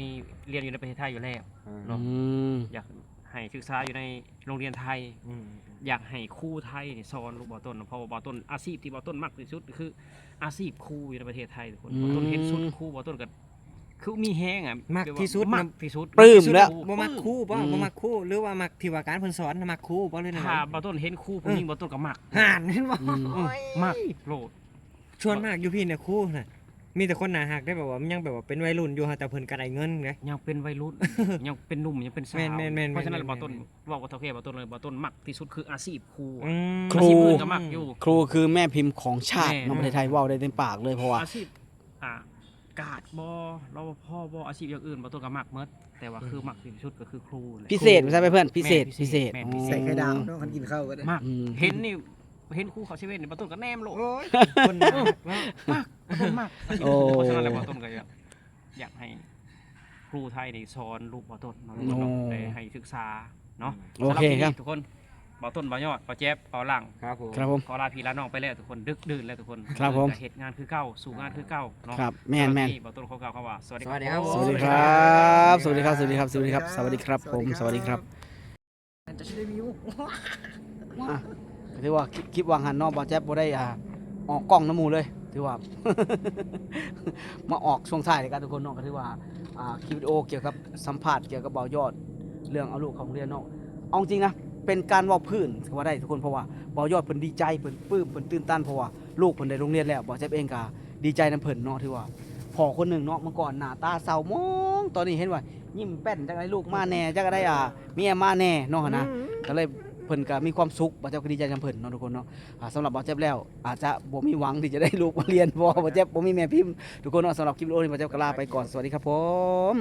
ຮຽນຢູ່ໃນປະເທດໄທຢູ່ແລ້ວ ອືມ ເນາະ ອືມ ຢາກໃຫ້ສຶກສາຢູ່ໃນ ໂຮງຮຽນໄທ ອືມ ຢາກໃຫ້ຄູໄທນີ້ສອນລູກບ່າວຕົ້ນ ເພາະວ່າບ່າວຕົ້ນ ອາຊີບທີ່ບ່າວຕົ້ນມັກທີ່ສຸດຄືອາຊີບຄູຢູ່ໃນປະເທດໄທທຸກຄົນ. ອືມ ບ່າວຕົ້ນເຫັນຊຸດຄູ ບ່າວຕົ້ນກໍຄືມີແຮງອະ ມັກທີ່ສຸດ ມັກທີ່ສຸດ ປຶ້ມແລ້ວ. ບໍ່ມັກຄູບໍ່? ອືມ ບໍ່ມັກຄູ ຫຼືວ່າມັກທີ່ວ່າການເພິ່ນສອນນະ ມັກຄູບໍ່ ຫຼືແນວໃດ? ຖ້າບ່າວຕົ້ນເຫັນຄູຜູ້ຍິງ ເອີ ບ່າວຕົ້ນກໍມັກ ຫັ້ນເຫັນບໍ່? ອືມ ໂອ້ຍ ມັກໂລດ. ສ່ວນມາກຢູ່ພີ້ນະ ຄູນະ ມີແຕ່ຄົນໜ້າຮັກເດ້ ແບບວ່າມັນຍັງແບບວ່າເປັນໄວລຸ້ນຢູ່ ຫາແຕ່ເພິ່ນກໍໄດ້ເງິນເດ້ ຍັງເປັນໄວລຸ້ນ ຍັງເປັນໜຸ່ມ ຍັງເປັນສາວ. ແມ່ນໆໆ ເພາະສະນັ້ນ ແມ່ນໆ ບ່າວຕົ້ນເວົ້າກັບເຖົ້າແກ່ ບ່າວຕົ້ນເລີຍ ບ່າວຕົ້ນມັກທີ່ສຸດຄືອາຊີບຄູ. ອືມ ຄູ ອາຊີບອື່ນກໍມັກຢູ່ ຄູຄືແມ່ພິມຂອງຊາດເນາະ ແມ່ນໆ ປະເທດໄທເວົ້າໄດ້ເຕັມປາກເລີຍ ເພາະວ່າອາຊີບ ອ່າ ກາດບໍ່ ລະວະພໍບໍ່ ອາຊີບຢ່າງອື່ນ ບ່າວຕົ້ນກໍມັກໝົດ ແຕ່ວ່າ ອືມ ຄືມັກທີ່ສຸດກໍຄືຄູແຫຼະ. ພິເສດ ແມ່ນ ບໍ່ໃຊ່ເພື່ອນ ພິເສດ ແມ່ນ ພິເສດ ພິເສດ ອືມ ໃສ່ໄຂ່ດາວເນາະ ຄັນກິນເຂົ້າກໍໄດ້ ມັກ ອືມ ເຫັນນີ້ ເຫັນຄູເຂົ້າເຊເວັ່ນນີ້ ບ່າວຕົ້ນກໍແນມໂລດ. ໂອ້ຍ ຄົນມັກເນາະ ມັກ ຄົນມັກ. ໂອ້ ເພາະສະນັ້ນແຫຼະ ບ່າວຕົ້ນກໍຢາກ ຢາກໃຫ້ຄູໄທນີ້ສອນລູກບ່າວຕົ້ນເນາະ ໂອ້ ໄດ້ໃຫ້ສຶກສາເນາະ. ໂອເຄ ສຳລັບທີ່ນີ້ ຄັບ ທຸກຄົນ ບ່າວຕົ້ນ ບ່າວຍອດ ບ່າວແຈັບ ບ່າວຫຼັ່ງ ຄັບຜົມ ຂໍລາພີ່ລານ້ອງໄປແລ້ວທຸກຄົນ ດຶກດື່ນແລ້ວທຸກຄົນ ຄັບຜົມ ເພິ່ນກໍເຮັດງານຄືເກົ່າ ສູ້ງານຄືເກົ່າເນາະ. ຄັບ ແມ່ນໆ ສຳລັບທີ່ນີ້ ບ່າວຕົ້ນຂໍກ່າວຄຳວ່າ ສະຫວັດດີ ສະຫວັດດີ ຄັບ ສະຫວັດດີຄັບ ສະຫວັດດີຄັບ ສະຫວັດດີຄັບ ສະຫວັດດີຄັບ ສະຫວັດດີຄັບ ສະຫວັດດີຄັບ ສະຫວັດດີຄັບ ມັນຈະຊິໄດ້ມີ ອ່າ ກໍຖືວ່າຄລິບ ຄລິບຫວ່າງຫັ້ນເນາະ ບ່າວແຈັບບໍ່ໄດ້ ອ່າ ອອກກ້ອງນຳໝູ່ເລີຍ ຖືວ່າ ມາອອກຊ່ວງທ້າຍແລ້ວກັນທຸກຄົນເນາະ ກໍຖືວ່າ ອ່າ ຄລິບວິດີໂອກ່ຽວກັບສຳພາດກ່ຽວກັບບ່າວຍອດ ເລື່ອງເອົາລູກເຂົ້າໂຮງຮຽນເນາະ. ເອົາຈິງນະ ເປັນການເວົ້າພື້ນກໍວ່າໄດ້ທຸກຄົນ ເພາະວ່າບ່າວຍອດເພິ່ນດີໃຈ ເພິ່ນປຶ້ມ ເພິ່ນຕື່ນຕັນ ເພາະວ່າລູກເພິ່ນໄດ້ໂຮງຮຽນແລ້ວ. ບ່າວແຈັບເອງກໍດີໃຈນຳເພິ່ນເນາະ ຖືວ່າພໍ່ຄົນໜຶ່ງເນາະ ເມື່ອກ່ອນໜ້າຕາເສົ້າໝອງ ຕອນນີ້ເຫັນວ່າຍິ້ມແປ້ນ ຈັກໄດ້ລູກມາແດ່ ຈັກໄດ້ ອ່າ ເມຍມາແດ່ເນາະ ຫັ້ນນະ ກໍເລີຍເພິ່ນກໍມີຄວາມສຸກ ບ່າວແຈັບກໍດີໃຈນຳເພິ່ນເນາະທຸກຄົນເນາະ. ອ່າ ສຳລັບບ່າວແຈັບແລ້ວ ອາດຈະບໍ່ມີຫວັງທີ່ຈະໄດ້ລູກມາຮຽນ ເພາະວ່າບ່າວແຈັບບໍ່ມີແມ່ພິມ ທຸກຄົນເນາະ. ສຳລັບຄລິບວິດີໂອນີ້ ບ່າວແຈັບກໍລາໄປກ່ອນ ສະຫວັດດີຄັບຜົມ.